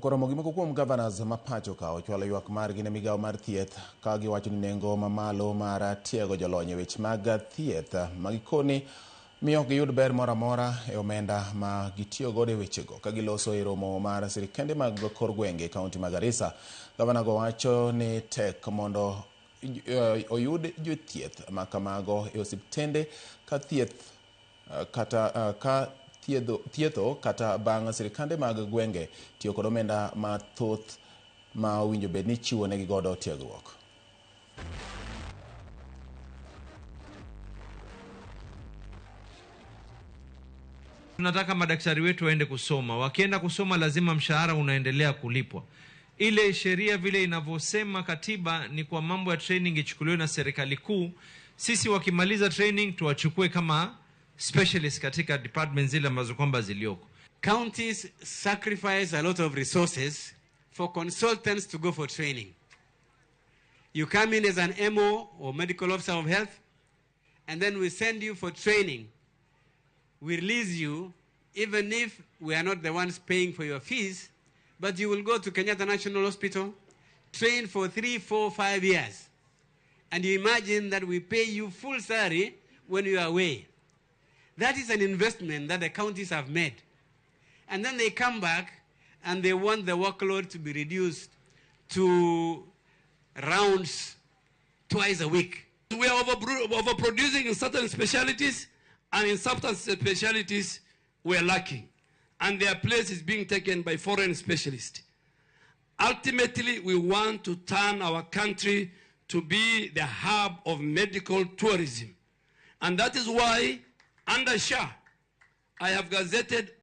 Koromo gi moko kuom governors ma pacho ka ochwalo ywak margi ne migawo mar thieth ka giwacho ni nengo mamalo mar tiego jolony e weche mag thieth ma gikoni miyo ok giyud ber moro amora e omenda ma gitiyo godo e wechego. Ka giloso e romo mar sirikende mag kor gwenge e kaunti ma Garissa, gavana go wacho ni tek mondo oyud jothieth ma kamago e osiptende ka thieth kata ka thietho kata bang' sirikande mag gwenge tiyo kod omenda mathoth ma owinjo bed ni chiwo negi godo tiegruok. Tunataka madaktari wetu waende kusoma. Wakienda kusoma, lazima mshahara unaendelea kulipwa. Ile sheria vile inavyosema katiba ni kwa mambo ya training ichukuliwe na serikali kuu. Sisi wakimaliza training tuwachukue kama specialist katika department zile ambazo kwamba zilioko. Counties sacrifice a lot of resources for consultants to go for training. You come in as an MO or medical officer of health, and then we send you for training. We release you, even if we are not the ones paying for your fees, but you will go to Kenyatta National Hospital, train for 3, 4, 5 years. And you imagine that we pay you full salary when you are away. That is an investment that the counties have made. And then they come back and they want the workload to be reduced to rounds twice a week. We are overproducing in certain specialties, and in certain specialties we are lacking. And their place is being taken by foreign specialists. Ultimately, we want to turn our country to be the hub of medical tourism. And that is why, under SHA, I have gazetted